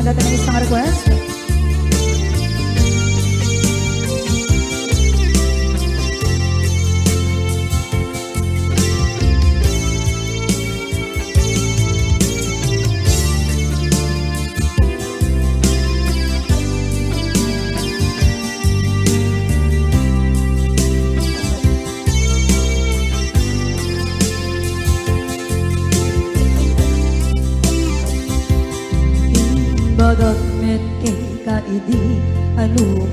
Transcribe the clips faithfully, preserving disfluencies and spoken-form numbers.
Dati na isang request. Imbagak met kenka idi, ano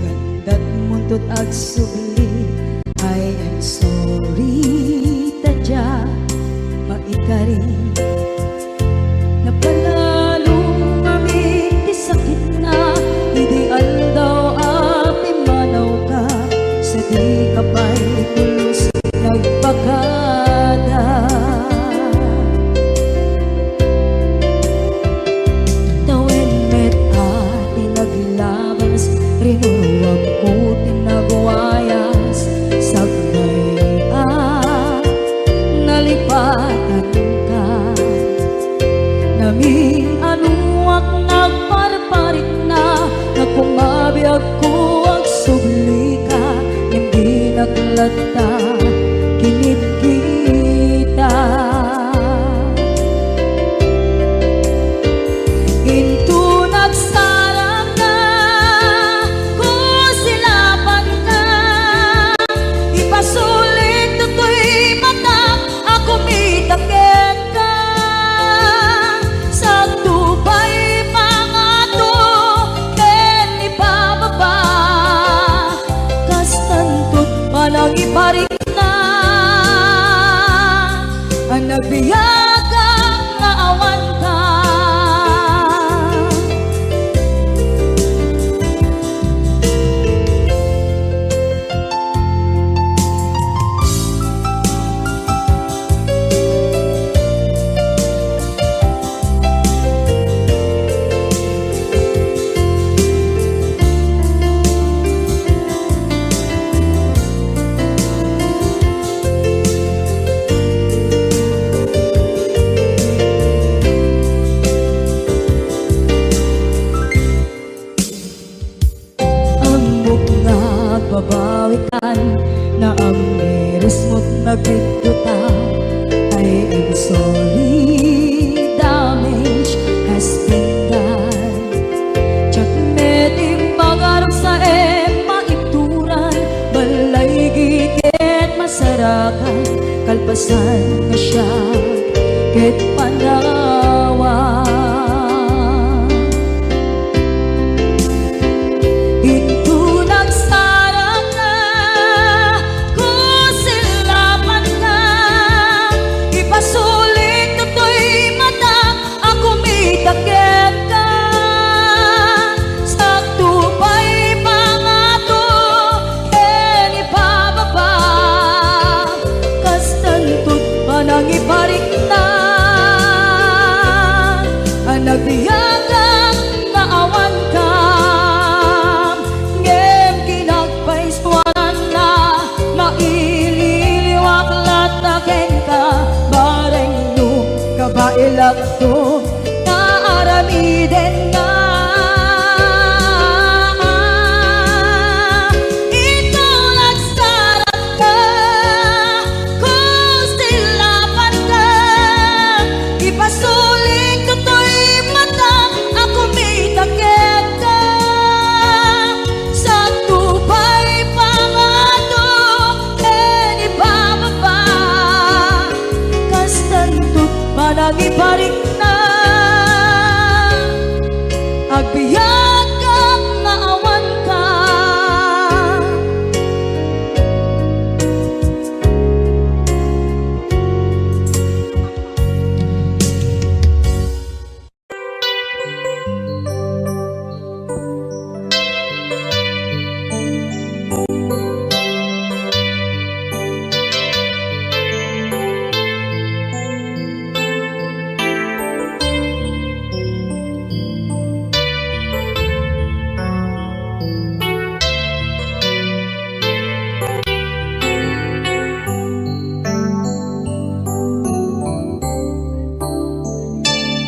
gandat muntot agsubli. I am sorry, ta dia maikari. Napalalo ngamin ti sakitna, idi aldaw a pimmanawka, sadika pay pulos nagpakada. Tawen met a ti naglabas, rinuruamko ti nagwayas, sakbay a nalipatanka. Namin-anoak nagparparikna, nagkumabiagko agsublika, ngem dinak latta kinitkita. Inton agsarangka, kusilapanka, ipasulit toy matak a kumita kenka. Sakto pay pangato ken ipababa, kastanto ti panangiparikna a nagbiag nga awanka. Ammok nga agbabawikan, naammirismot nagbiddota. I am sorry, damage has been done. Diak met impagarupsaem maituran, balaygi ket masarakan, kalpasan nga siak ket panawan. Inton agsarangka, kusilapanka, ipasulit toy matak a kumita kenka. Sakto pay pangato ken ipababa, kastanto ti panangiparikna a nagbiag nga awanka. Ngem kinagpaisuananna, maililiwak latta kenka, bareng no kabaelakto nga aramiden nga. Inton agsarangka, kusilapanka, ipasulit toy matak a kumita kenka. Sakto pay pangato ken ipababa, kastanto ti panangiparikna. Agbiagak nga awanka.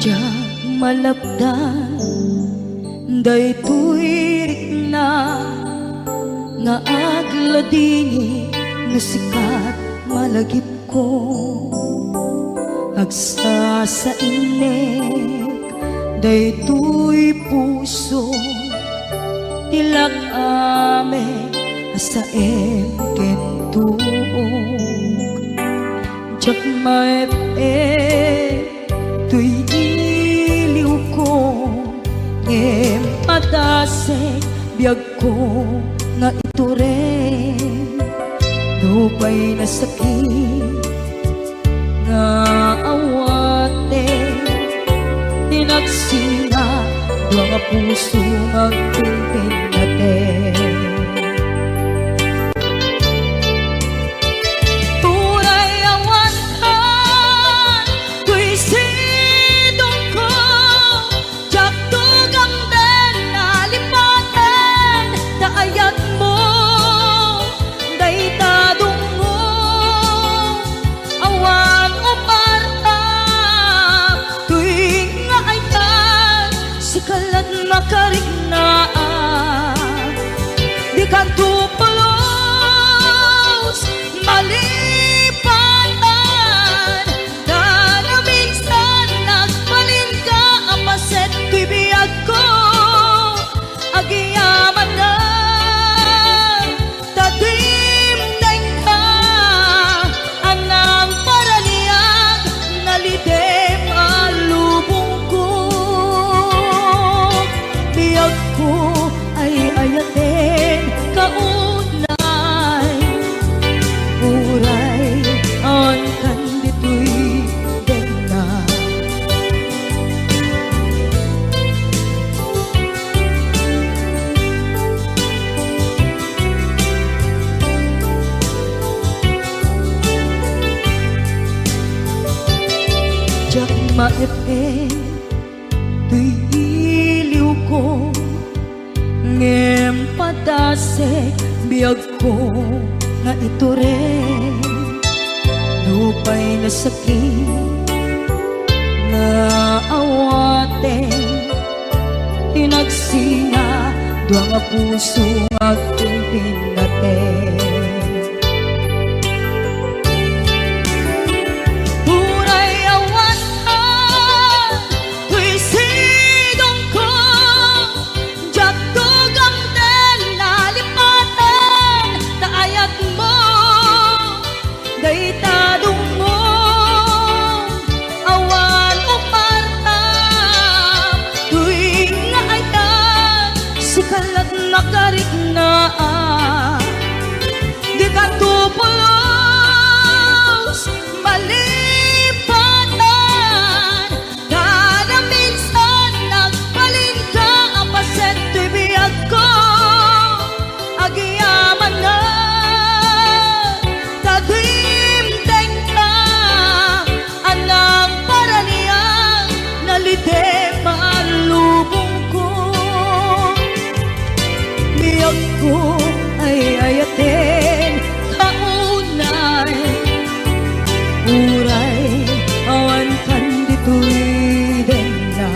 Diak malapdan Daytoy rikna nga agladingit no sika ti malagipko. Agsasainek daytoy puso ti lak-amek a saem ken tuok. Diak maep-ep toy iliwko, ngem padasek biagko nga itureng. Nupay nasakit nga awaten, inagsina dua nga puso nga agpinpinnaten. Uray awan kan toy sidongko, diakto gamden a lipaten ta ayatmo dayta dungngo. Awan upartam toy nga ayat, sika laeng makariknaan. Dikanto pulos malipatan, ta naminsan nagbalinka a paset toy biagko. Agyamanak ta dimdengka, a nangparaniag, nalidem a lubongko. Biagko, ay-ayatenka unay, uray awan kan ditoy denna. Diak maep-ep toy iliwko, ngem padasek biagko nga itureng. Nupay nasakit nga awaten, inagsina dua nga puso nga agpinpinnaten. Uray awan toy sidongko, diakto gamden a lipaten ta ayatmo dayta dungngo. Awan upartam toy nga ayat, sika laeng makariknaan. Dikanto pulos malipatan, ta naminsan nagbalinka a paset toy biagko. Agyamanak ta dimdengka, a nangparaniag, nalidem a lubongko. Biagko, ay-ayatenka unay, uray awan kan ditoy denna.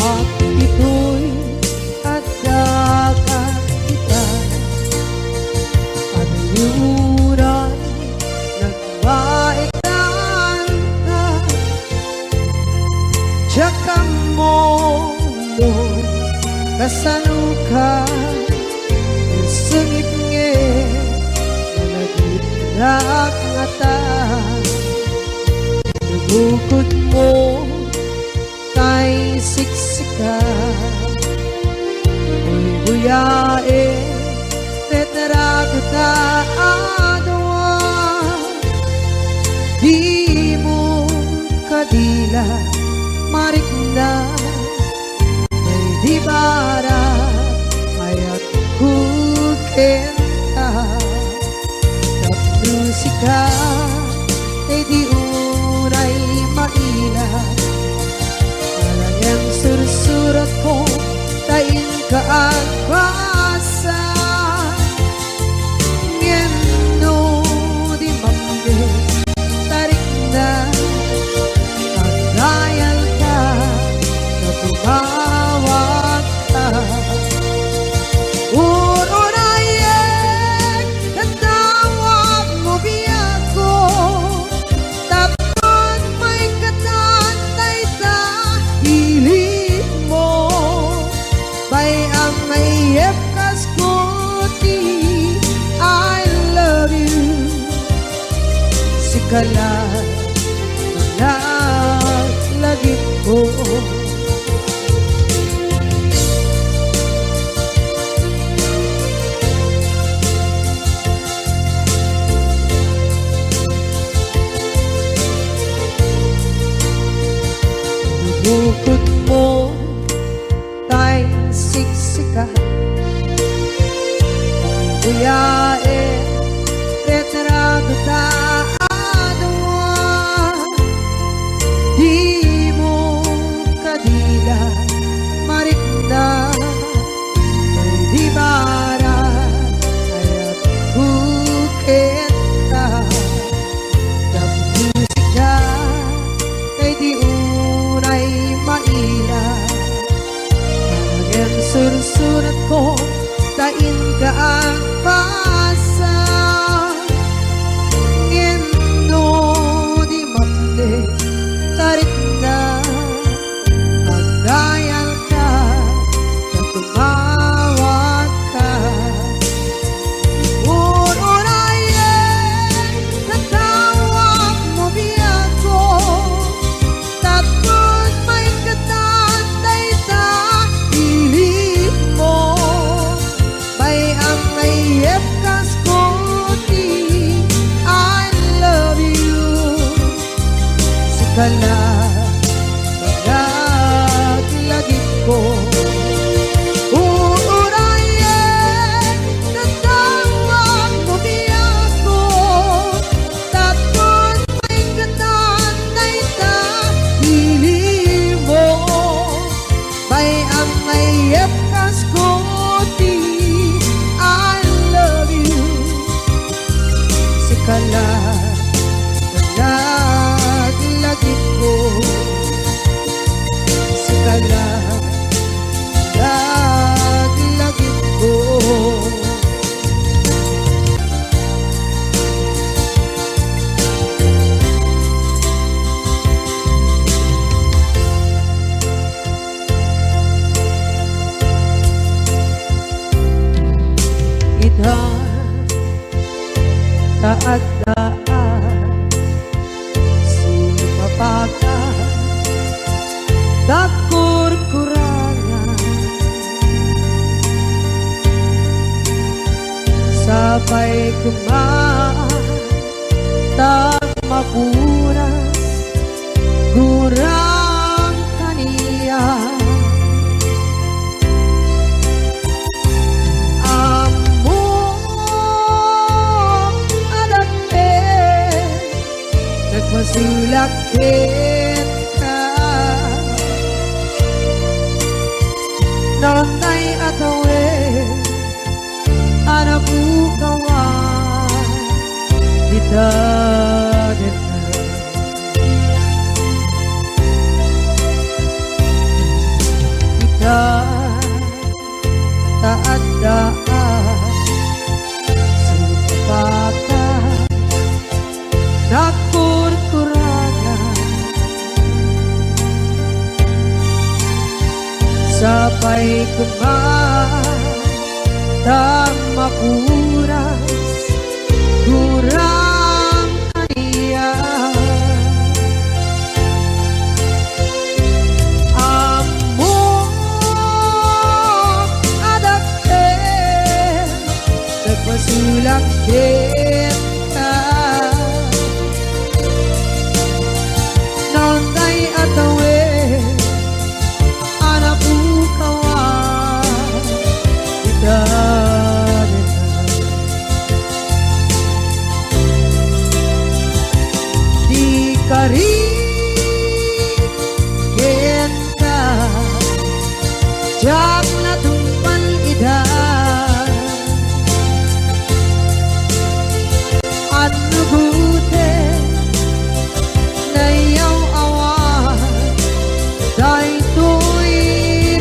At ito'y adda ka kita, at uray nagbaekan ka. Diak ammo no kasano ka, sungit ngem malagipnak ngata. Nagukod mo tay siksika, uyguyaen ti tarago ta a dua. dila marikna, daydi bararayatko kenka. Tapno sika, daydi unay maila, alang-alang sursuratko ta inka agbasa. Ngem no di mamdi, tarikna, agdayalka, ta tumawagka. Ururayek, tatawagmo biagko, tapno maikatan dayta ilinmo. Bay-am nga iyepkasko ti I love you. Sika la, laglagipko. Bukod mo tay siksika. Kuyae, retrato ta adua. Dimo kadila marikna, di bararayatko kenka. Tapno sika, daydi unay maila, ngem sursuratko ta inka agbasa. Ngem no di mamdi, tarikna, agdayalka, ta tumawagka. Ururayek, tatawagmo biagko, tapno maikatan dayta ilinmo. Bay-am nga iyepkasko ti I love you. Sika la, laglagipko. Ururayek, tatawagmo biagko, tapno maikatan dayta ilinmo. Bay-am nga iyepkasko ti I love you. Sika la, laglagipko. Sika la, laglagipko. Ita, ta adda a sumapaka, ta kurkurangan. Sapay koma ta mapuras gurang kaniak. Ammok a dakkel, nagpasulak kenka. Nantay a tawen a napukawan ita dita. Ita, ta adda a sumapaka, ta kurkurangan. Sapay koma ta mapuras gurang kaniak. Ammok a dakkel, nagpasulak kenka. Nantay Tapno tungpal ida, annugoten, nayaw-awan daytoy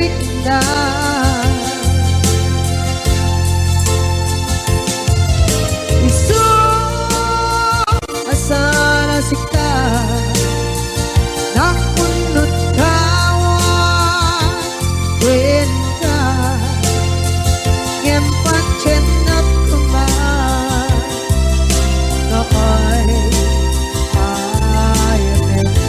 rikna. Isu a saan a sika, nakunot kawan kenka, ngem patiennak koma nga ay, ayatenka.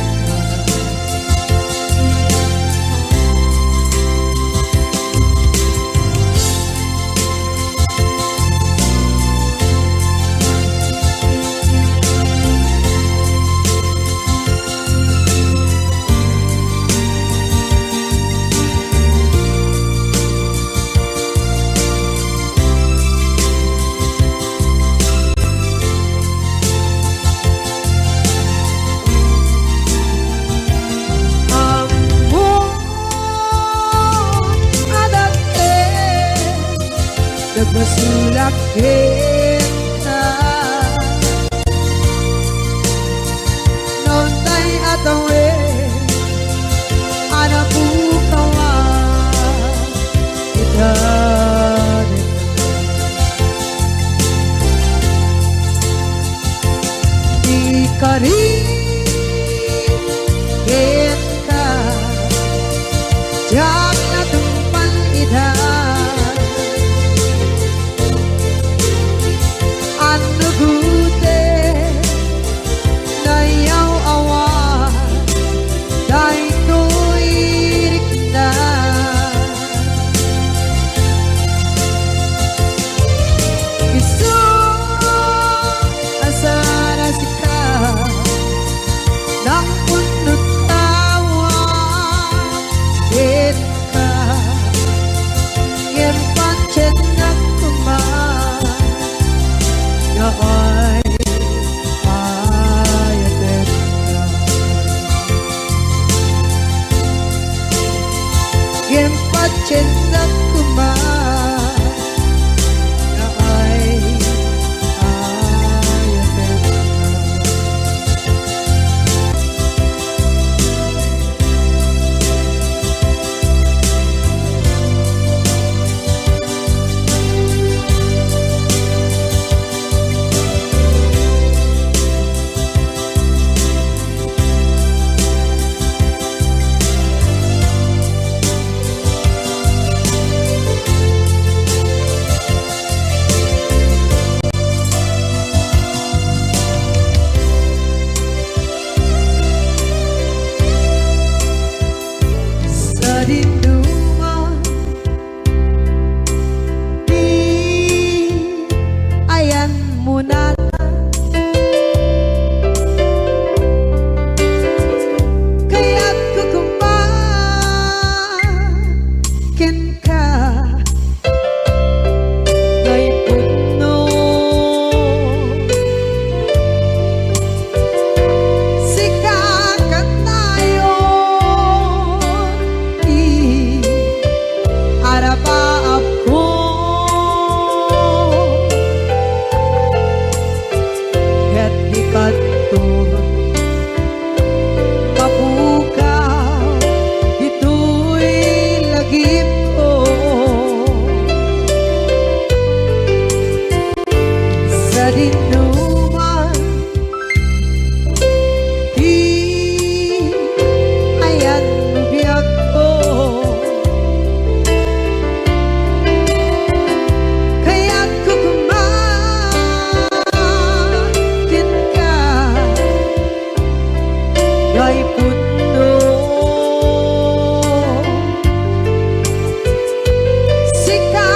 Ammom a dakkel, nagbasolak kenka. Naunday a tawen a napukawan ita. Di kari kenka, diak natungpal ida. Annugoten, nayaw-awan daytoy rikna. Isu a saan a sika, nakunot kawan kenka, ngem patiennak koma nga ay, ayatenka. Ngem patiennak koma nga ay, ayatenka. Sadinoman ti ayanmo natan, kayatko koma kenka. Nga ipudno, sika kanayon ti arabaabko. Ket di kanto mapukaw ditoy lagipko. Sadinoman ti ayanmo biagko, kayatko koma kenka. Nga ipudno, sika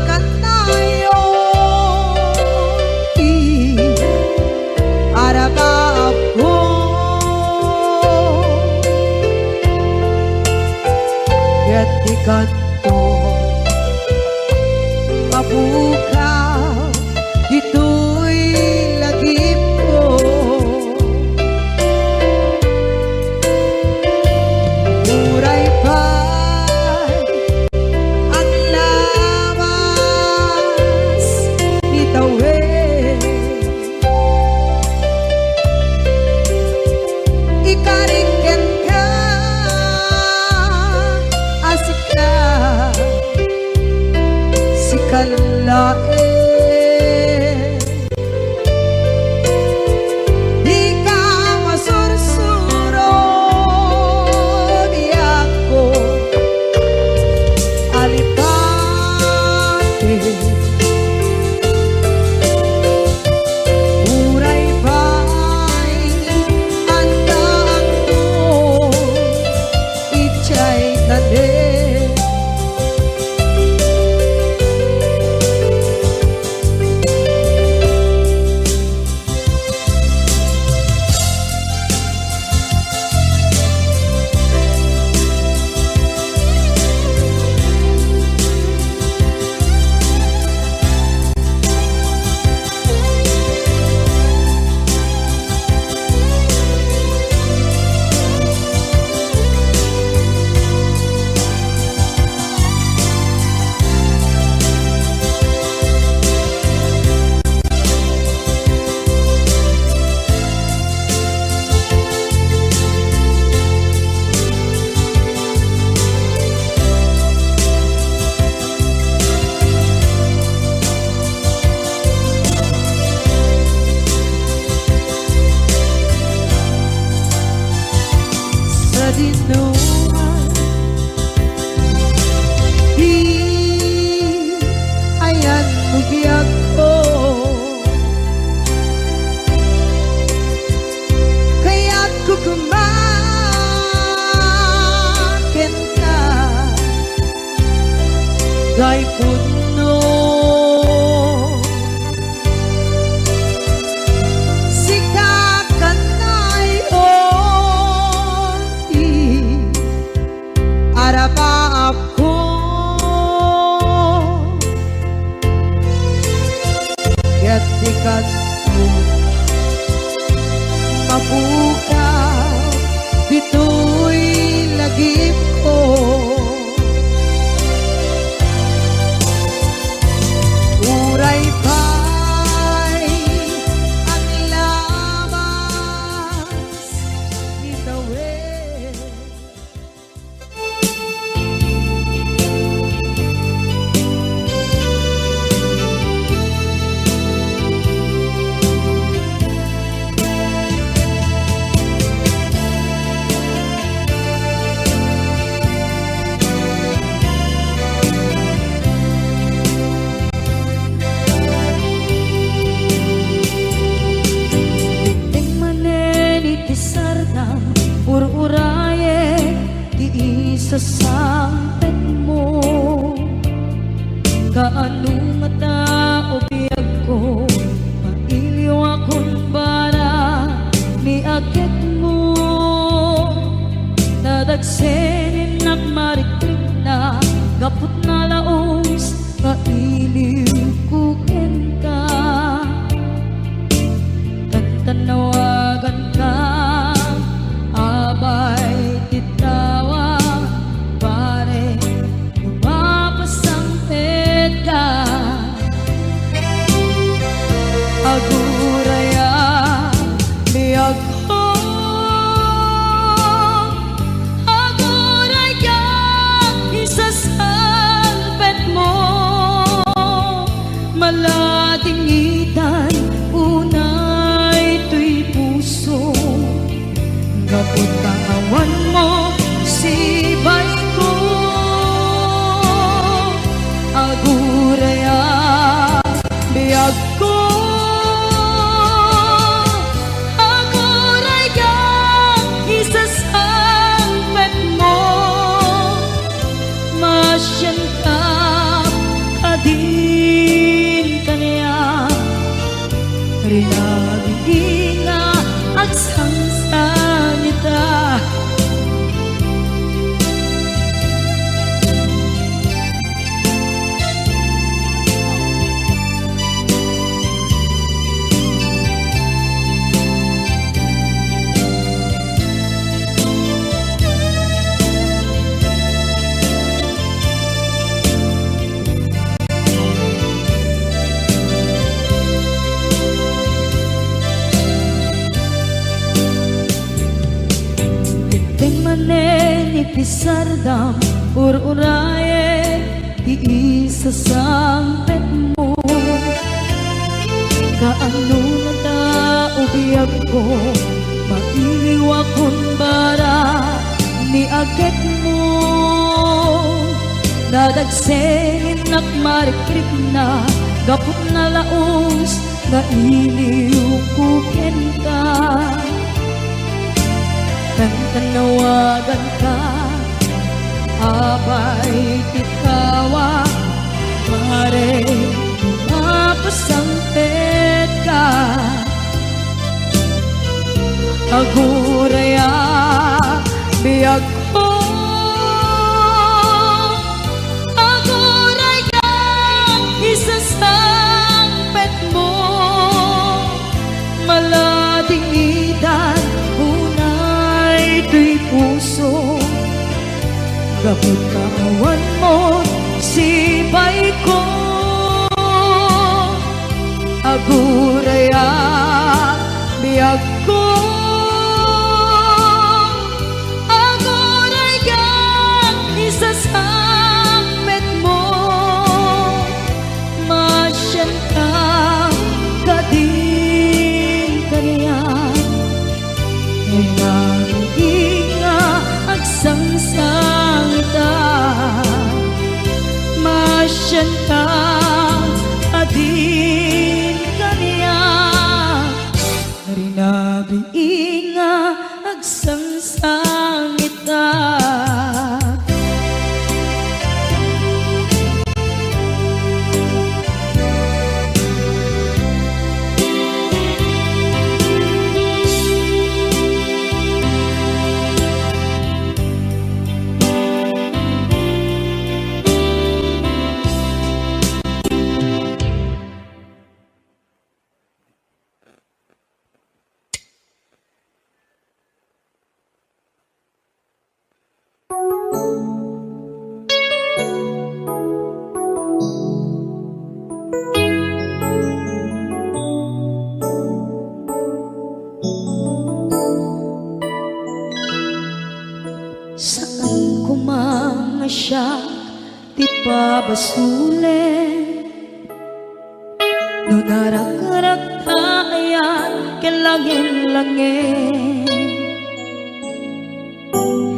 kanayon ti arabaabko. Ket di kanto mapukaw ditoy lagipko. Uray pay laeng. Dika masursuro, biagko, alipate. Uray pay addaanto idiay tanem. Sadinoan, di ayan mo biagko. Kayatko koma kenka. Tay pudno, sika kanayon ti arapaapko. Ket dikatko mapukaw ditoy lagipko. Uray pay aglabas ni tawen. Dimteng manen iti sardam, ur-urayek ti isasangpetmo. Kaano ngata, o biagko, mailiwakon para ni aketmo. Nadagsen innak marikrikna, gapu ta nalaus nga iliwko kenka. Tantanawaganka, abay ti tawa, pare, no mapasangpetka. Aguraya, biagko, agurayka, isasangpetmo. Maladingitan unay toy puso, gapu ta awanmo sibayko. Aguraya, biagko, agurayka, isasangpetmo. Masianka, kadin kaniak, rinagidi nga agsangsangita. Dimteng manen iti sardam, ur-urayek ti isasangpetmo. Kaano ngata, o biagko, maiwakon bara ni agekmo? Nadagsennak marikrikna gapu ta nalaus nga iliwko kenka. Kantan nawaganka, abay ti tawag, pare, napasangpetka. Aguray a biagko, aguray a isasangpetmo. Maladingitan unay toy puso, gapu ta awan mo sipaiko. Aguray a biagko, aguray a isasangpetmo. Masianka kadin kaniak, rinabii nga agsangsangitak. Masianka kadin kaniak, rinabii nga agsangsangitak. Saan koma nga siak ti pabasolen. No narakrak ta ayat ken langin-langin,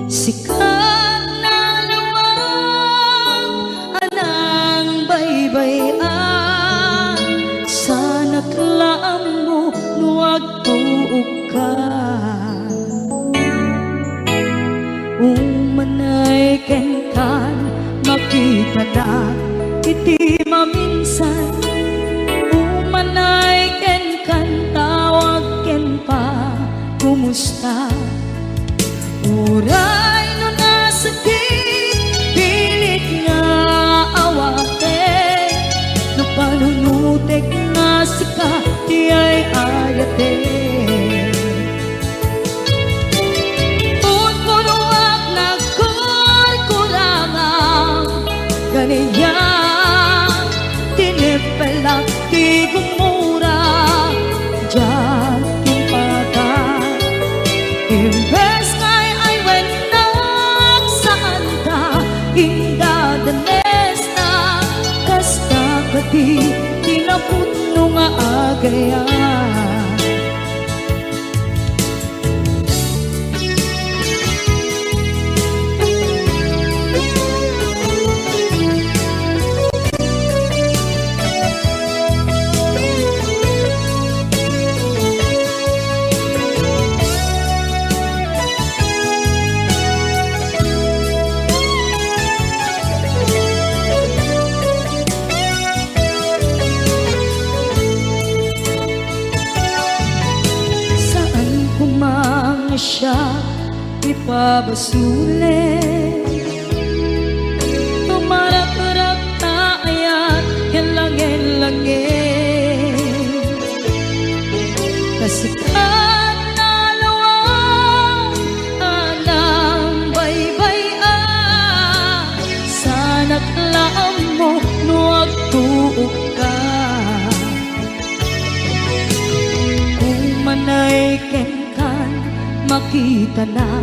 sika nalawag a nangbaybay-an, saanak la ammo no agtuokka. Umanay kenkan, makitanak iti maminsan. Umanay kenkan, tawag ken pa, kumusta? Uray no nasakit, pilit nga awatek, no panunotek nga sika ti ay-ayatek. Pudpuduak nagkurkurangan, ganiak, tineppelak ti gumura, diak impatay. Imbes nga ay-aywennak, saanta indadanesnak, kasta kadi ti napudno nga agayat. Saan koma nga siak ti pabasolen. Tumarakrak ta ayat ken langin-langin. Kasikat nalawag a nangbaybay-an, saanak la ammo no agtuokka. Umanay kenkan, makitanak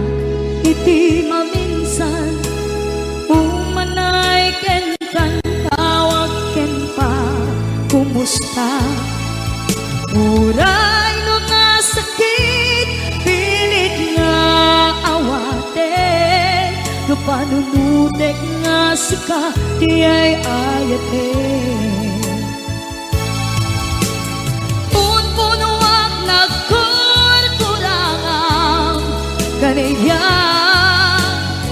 iti maminsan. Umanay kenkan, tawag ken pa, kumusta? Panunotek nga sika ti ay-ayaten. Punpunoak nagkurkurangam, kaniak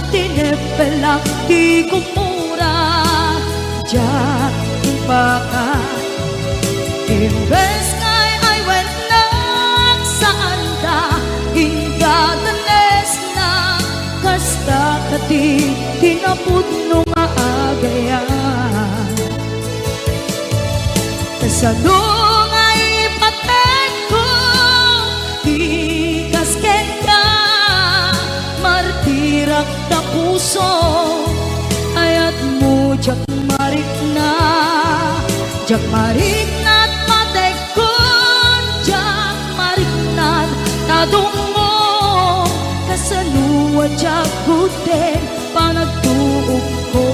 tineppelak ti kumura, diak impaka. Imbes nga ay-ayatennak, saanda, indadanesna, kasta kadi ti napudno nga agayat. Kasano nga ipatekko ti kas kenka, martirak ta puso, ayatmo diak marikna, diak marikna ti patekkon, diak marikna ti tadongmo, kasano a diak gudden panagtuokko.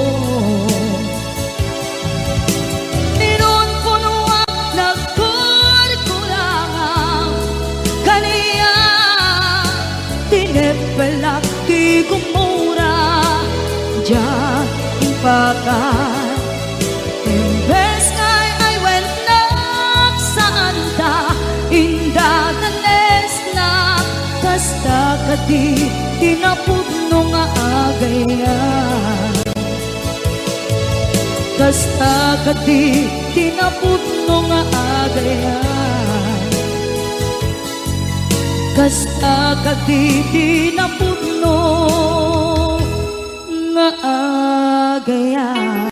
Pinunpunoak nagkurkurangam, kaniak tineppelak ti kumura, diak impaka. Imbes nga ay-ayatennak, saanda, indadanesna, kasta kadi ti napudno nga agayat. Kasta kadi ti napudno nga agayat. Kasta kadi ti napudno nga agayat.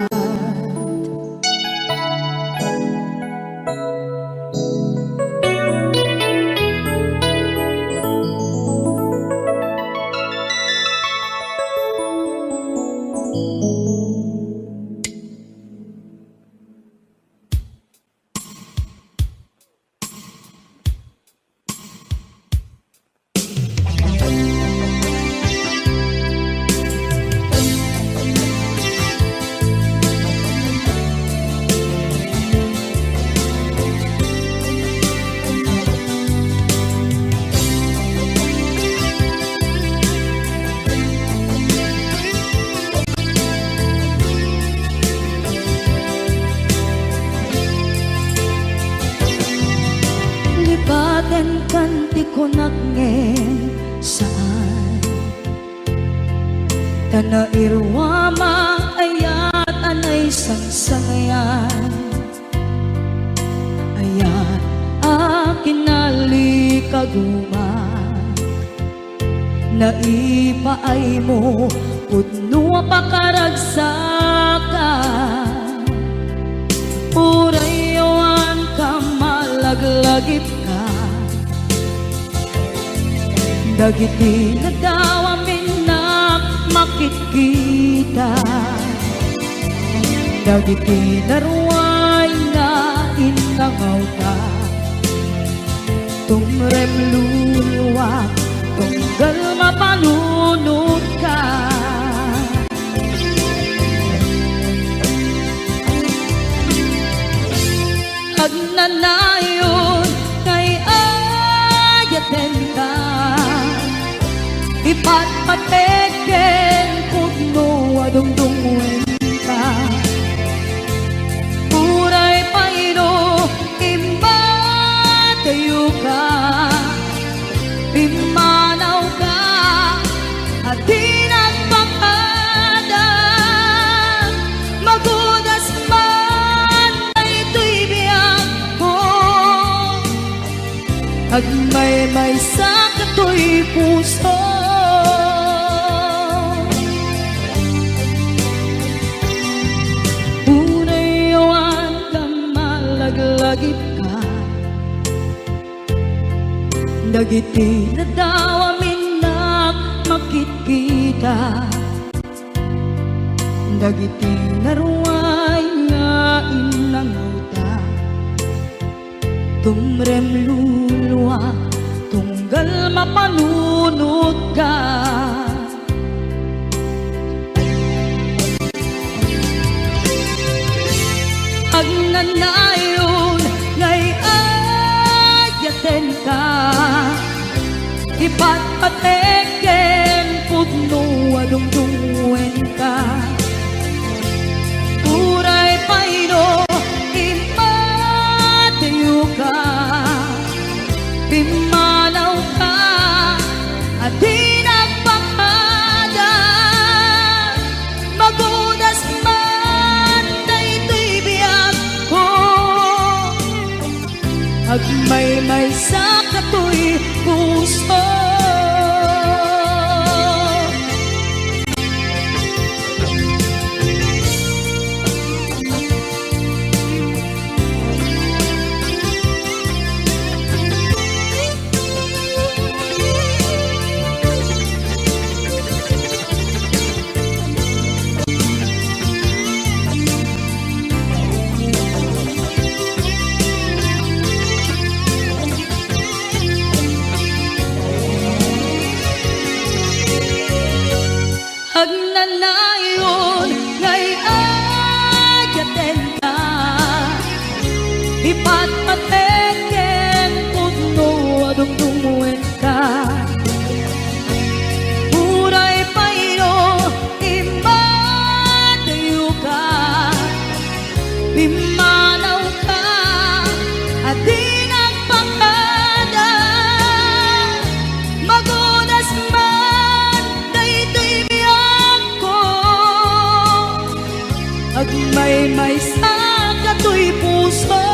Lipatenkan ti kunak ngem saan. Ta nairuam a ayat a naisangsangayan. Ayat a kinalikaguman. Naipaaymo pudno a pakaragsakan. Uray awan ka malaglagipka. Dagiti nadawam innak makitkita. Dagiti naruay nga innangawta. Tumrem luluak, tunggal mapanunotka. Agnanayon nga ay-ayatenka, ipatpatek ken pudno a dungdungngoenka. Uray pay no immadayoka, pimmanawka a di nagpakada. Magudas man daytoy biagko, agmaymaysa katoy puso. Uray awan ka malaglagipka. Dagiti nadawam innak makitkita. Dagiti naruay nga innangawta. Tumrem luluak, tunggal mapanunotka. Agnanayon nga ay-ayatenka, ipatpatek ken pudno a dungdungngoen Agmaymaysa katoy puso. Agnanayon nga ay-ayatenka, ipatpatek ken pudno a dumdumwenka. Uray pay no immadayoka, pimmanawka a di nagpakada. Magudas man daytoy biagko, agmaymaysa katoy puso.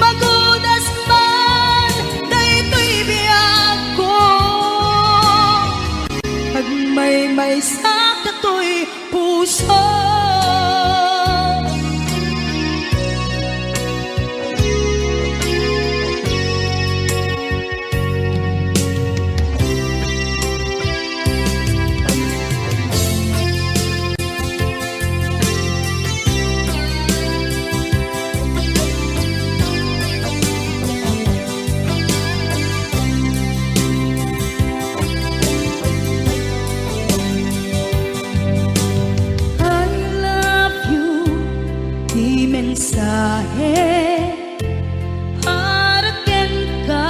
Magudas man daytoy biagko, agmaymaysa katoy puso. I love you, ti mensahe para kenka,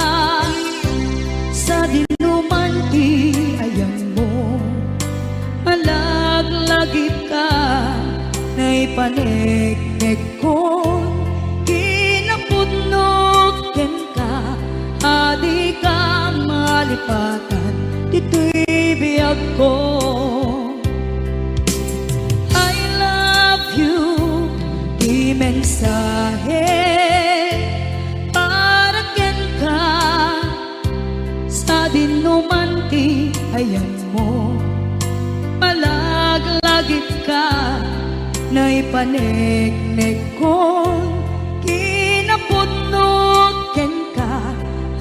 sadinoman ti ayanmo, malaglagipka, naipaneknekkon kinapudnok kenka, a dika malipatan ditoy biagko. I love you, ti mensahe para kenka, sadinoman ti ayanmo, malaglagipka, naipaneknekkon kinapudnok kenka,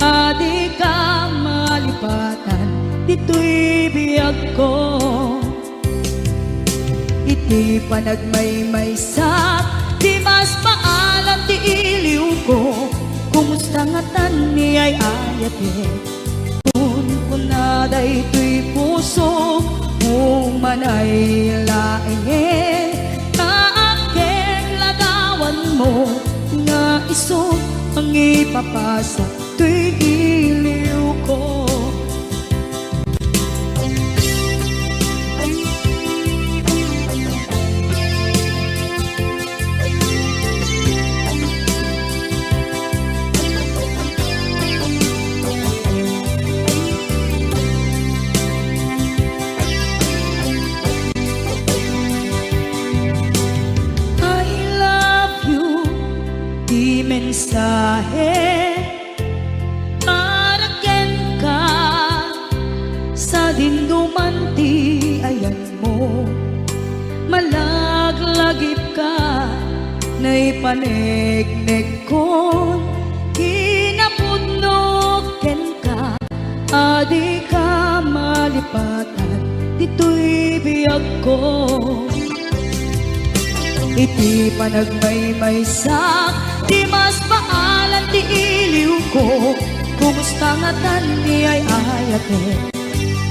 a dika malipatan ditoy biagko. Iti panagmaymaysak, dimas paalan ti iliwko. Kumusta ngatan ni ay-ayatek? Kunkuna daytoy pusok, umanay laengen, ta agkekladawanmo nga isu mangipapasak toy iliwko. I love you, ti mensahe para kenka, sadinoman ti ayanmo, malaglagipka, naipaneknekkon kinapudnok kenka, a dika malipatan ditoy biagko. Iti panagmaymaysak, dimas paalan ti iliwko. Kumusta ngatan ni ay-ayatek?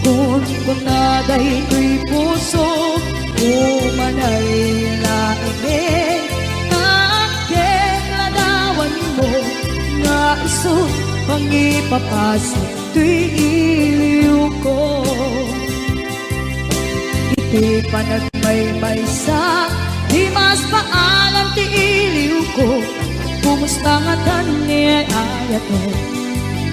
Kunkuna daytoy pusok, umanay laengen, ta agkekladawanmo nga isu mangipapasak toy iliwko. Iti panagmaymaysak, dimas paalan ti iliwko. Kumusta ngatan ni ay-ayatek?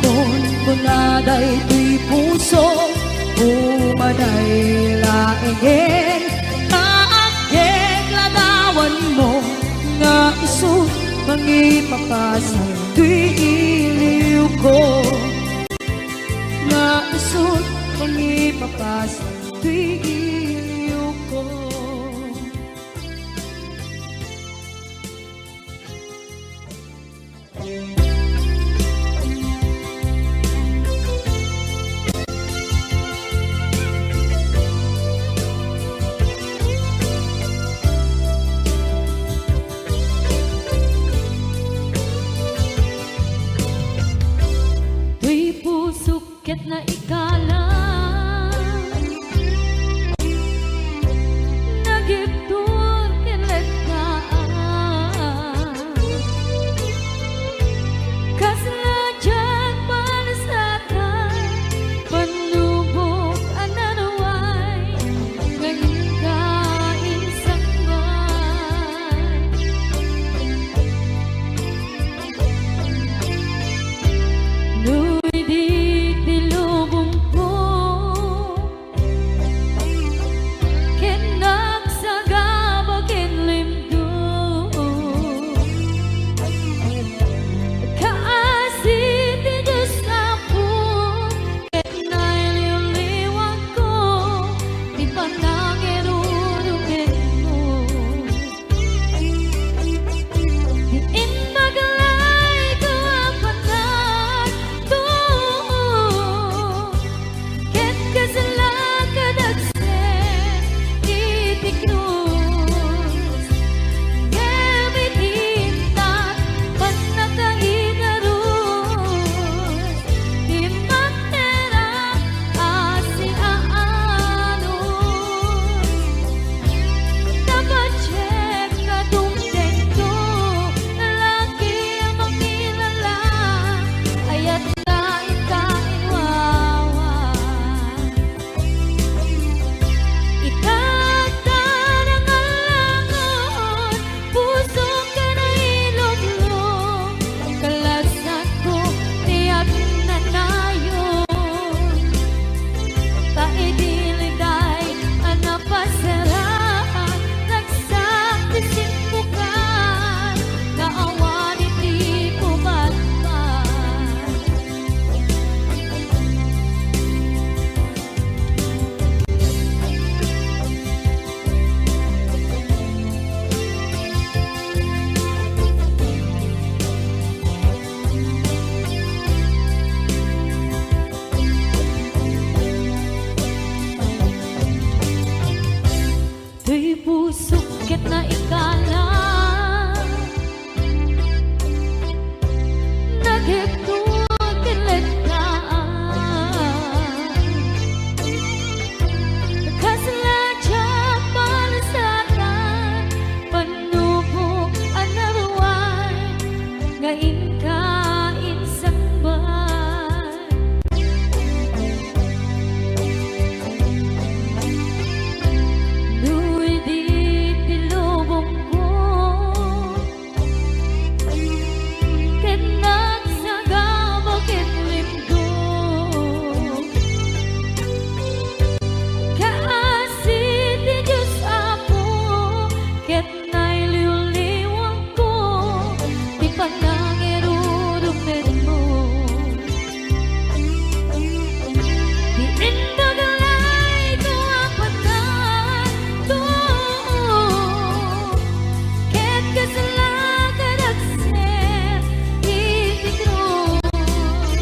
Kunkuna daytoy pusok, umanay laengen, ta agkekladawanmo nga isu Papas, toy iliwko. Toy pusok ket naikala, nagibtur ken letnaan. Kasla diak palasatan, pannubok a naruay, nga inka insangbaay. No idi ti lubongko ket nagsagaba ken limdum, kaasi ti Dios Apo, ket nailiwliwko ti panangirurumenmo. Ti imbaglayko a panagtuo, ket kasla kadagsen iti krus. Ngem iti innak pannakaigarus, ti makterak a siaanus. Napadiek a dumtengto, laki a mangilala, ayat nga inka inwawa. Ita, tarang a langon, pusok a nailublo, kalasatko ti agnanayon. Ta idi liday a napasaraan, ragsak ti simbukan, nga awan iti pumatpat. Toy pusok ket naikala, nagibtur ken letnaan. Kasla diak palasatan, pannubok a naruay, nga inka insangbaay. No idi ti lubongko ket nagsagaba ken limdum, kaasi ti Dios Apo, ket nailiwliwko ti panangirurumenmo. Ti imbaglayko a panagtuo, ket kasla kadagsen iti krus.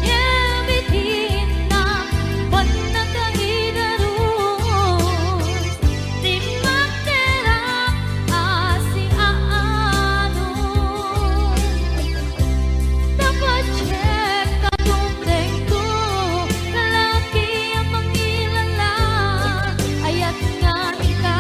Ngem iti innak pannakaigarus, ti makterak a siaanus. Napadiek a dumtengto, laki a mangilala, ayat nga inka.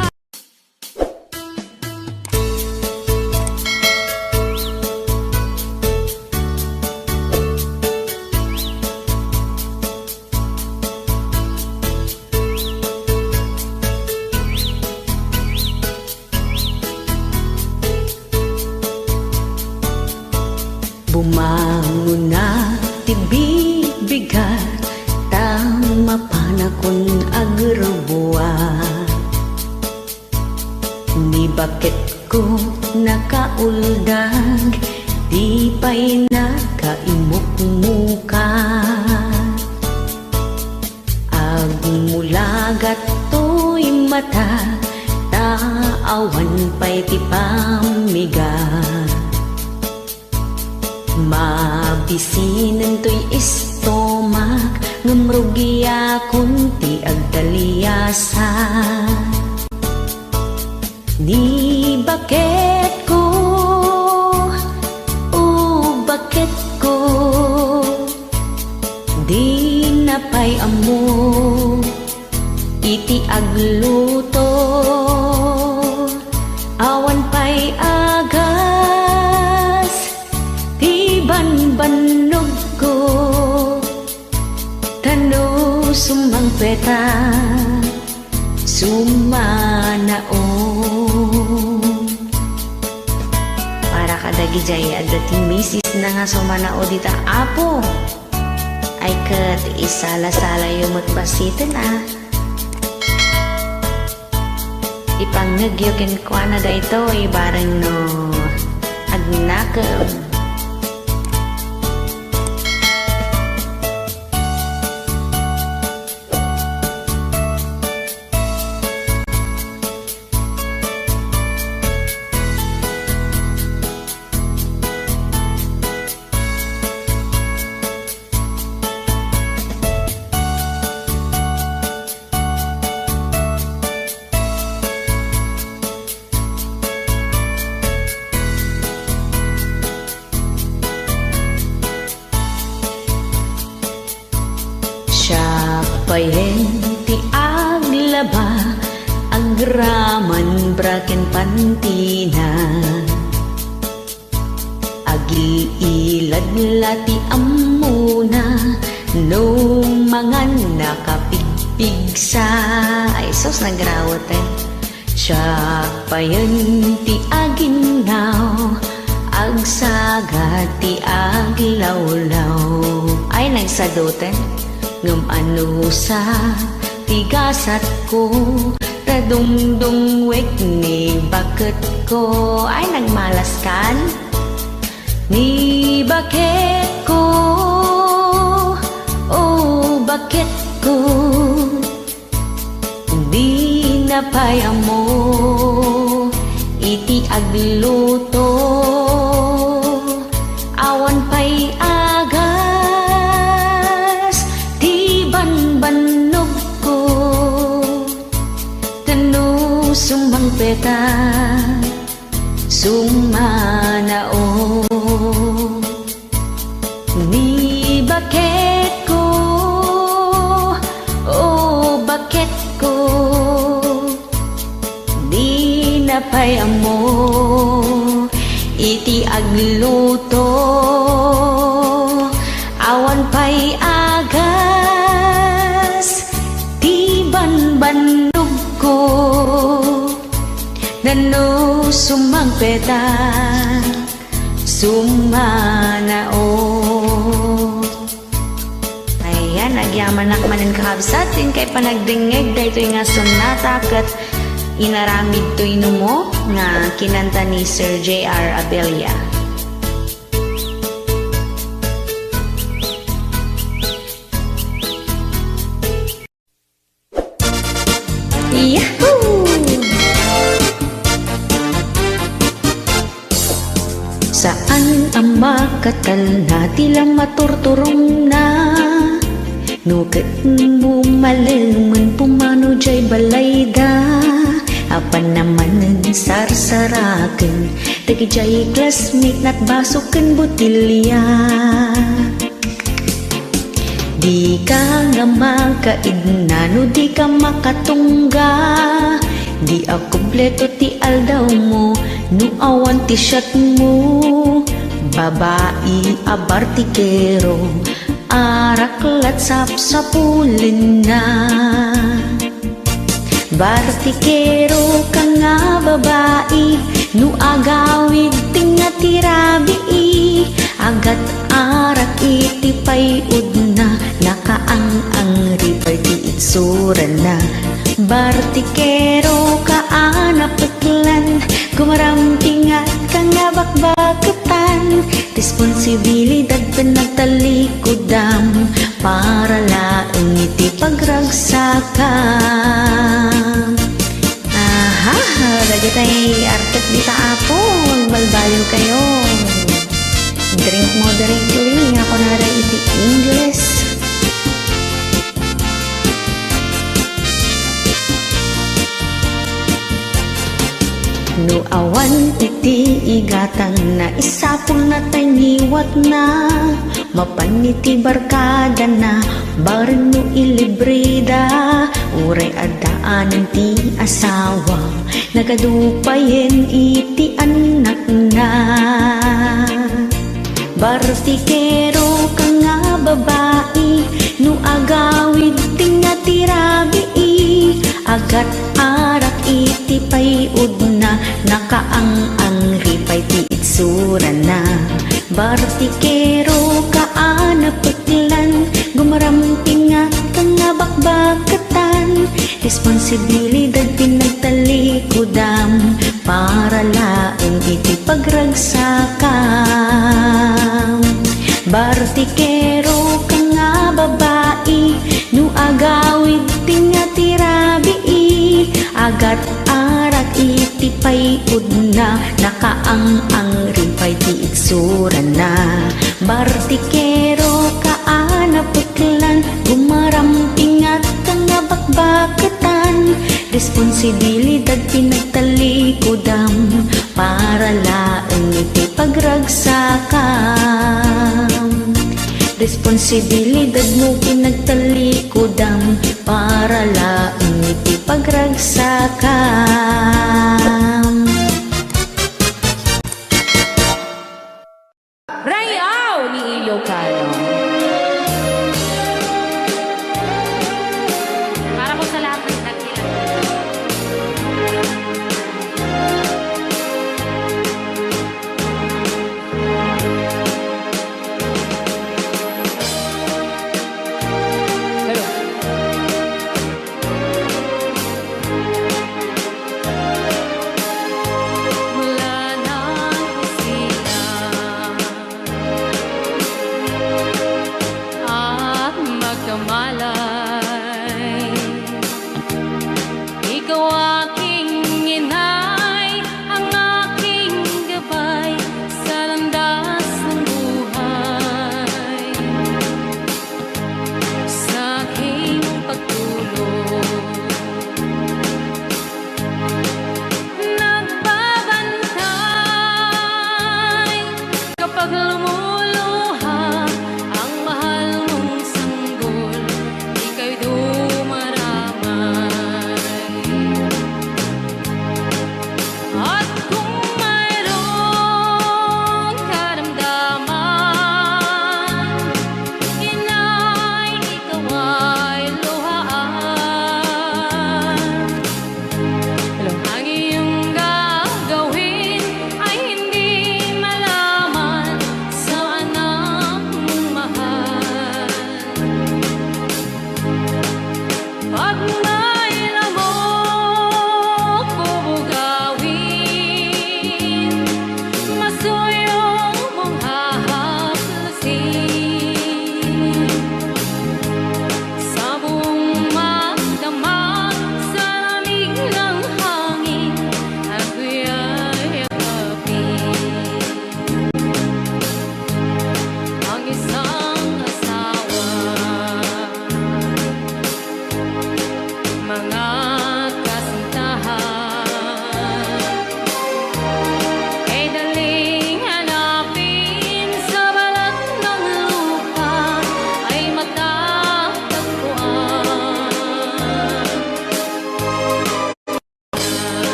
Bumangona ti bigbigat, ta mapanakon agerbuat. Ni baketko nakauldag, di pay nakaimukmuka. Gattoy mata, ta awan pay ti pammigat. Mabisinentoy istomak, ngem rugiakon ti agtaliasa. Ni baketko, o baketko, dina pay ammo iti agluto. Awan pay agas ti banbannogko, ta no sumangpeta, sumanaon. Para kadagidiay adda ti misisna nga sumanao dita, Apo. Ay ket isala-salayo met basiten a. Ipangngegyo kenkuana daytoy bareng no agnakem. Siak payen ti aglaba, agraman bra ken pantina. Agil-ilad la ti ammona, no mangan nakapigpigsa. Ay sus, nagrawet eh. Siak payen ti aginnaw, agsagat ti aglawlaw. Ay, nagsadoten, ngem anusa ti gasatko, ta dungdungwek ni baketko. Ay, nagmalaskan? Ni baketko, o baketko, dina pay ammo iti agluto. Awan pay agas ti banbannogko, ta no sumangpeta, sumanaon. Ni baketko, o baketko, dina pay ammo iti agluto. Awan pay agas ti banbannogko, no sumangpeta, sumanaon. Ayan, agyamanak manen, kakabsat, inkay panagdengngeg daytoy nga sonata ket inaramid toy numo nga kinanta ni Sir J R Abella. Yahoo! Saan a makatalna ti la maturturongna. No ket mo malemen pumano jay balayda, apan namanen sarsaraken dagijay classmate, natbaso ken botilya. Dika nga makaidna no dika makatungga. Di a kompleto ti aldawmo no awan ti shotmo. Babai a bartikero, arak lat sapsapulenna. Bartikero ka nga babai, no agawid tengnga ti rabii, agat-arak iti pay-udna, nakaang-angri pay ti itsurana. Bartikero ka a napeklan, gumarampingat ka nga bakbaketan, responsibilidad ken nagtalikudam para laeng iti Pagragsakam. Aha, dagitay artek dita, Apo, agbalbaliw kayo. Drink moderately, ako na iti English. No awan iti igatangna, isapulna tay ngiwatna. Mapan iti barkadana, bareng no ilibrida, uray addaanen ti asawa, nagadupayen iti annakna. Bartikero ka nga babai, no agawid ti nga ti rabii, agat-arak iti payudna, nakaang-angri pay ti itsurana. Bartikero ka a napeklan, gumarampingat ka nga bakbaketan, responsibilidad pinagtalikudam, para laeng iti pagragsakam. Bartikero ka nga babai, no agawid ti nga ti rabii, agat-arak iti payudna, nakaang-angri pay ti itsurana. Bartikero ka a napeklan, gumarampingat ka nga bakbaketan, responsibilidad pinagtalikudam, para laeng iti pagragsakam. Responsibilidad mo pinagtalikudam, para laeng iti pagragsakam. Rayaw ni Ilocano. Para po sa lahat ng nagkilala. Hello.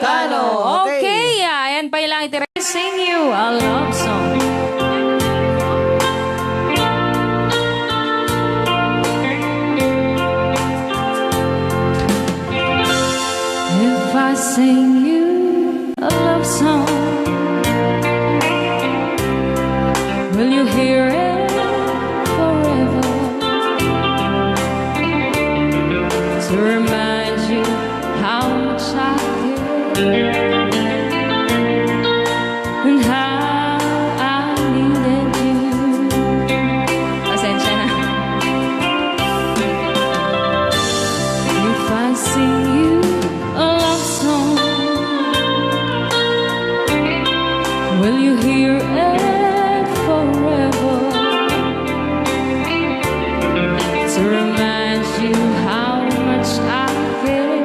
Ilocano. Okay. Okay, ah, ayan pa lang iti Sing You a Love Song. If I sing you a love song, will you hear it forever? To remind you how much I care and how I needed you. Pasensya na. If I sing you a love song, will you hear it forever? To remind you how much I care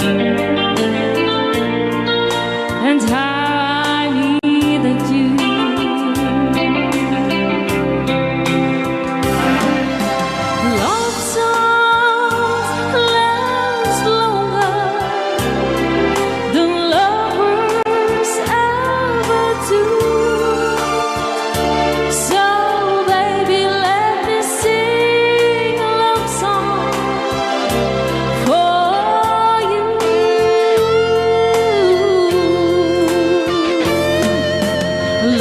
and how I needed you. Love songs last longer than lovers ever do. So, baby, let me sing a love song for you.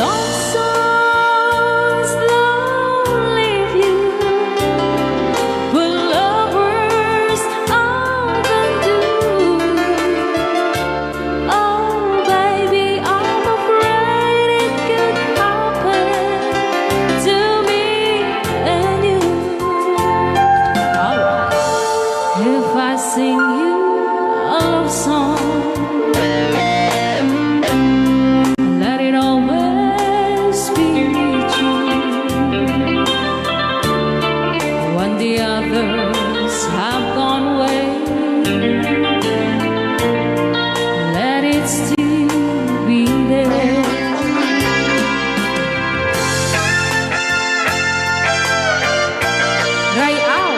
Love songs don't leave you, but lovers often do. Oh, baby, I'm afraid it could happen to me and you. Alright. If I sing you a love song, let it always be true. When the others have gone away, let it still be there. Ray-aw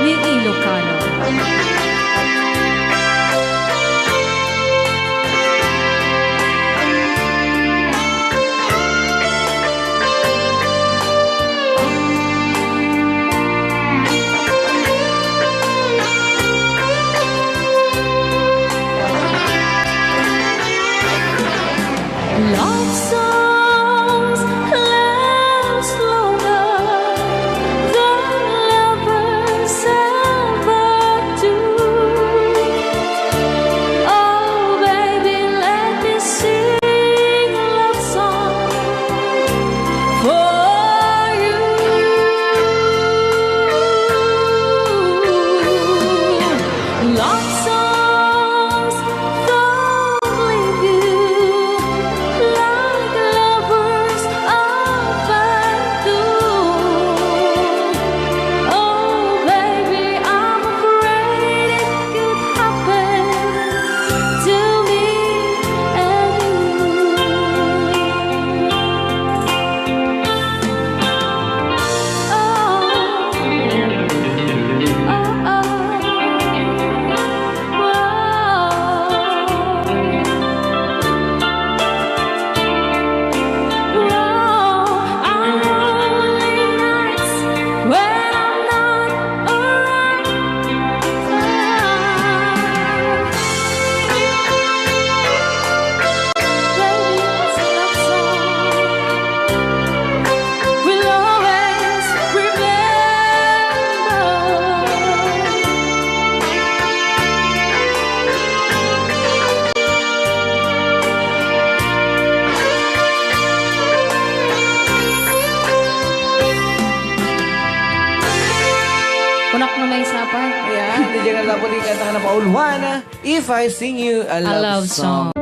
ni Ilocano. Love songs last longer than lovers ever do. Oh, baby, let me sing a love song for you. Love songs don't leave you like lovers often do. Oh, baby, I'm afraid it could happen to me and you. Oh, oh, oh. We'll always remember. Kunak no may sapa. Ayan, di dyan na po di kanta ka na pauluan. If I sing you a A love love song. Song.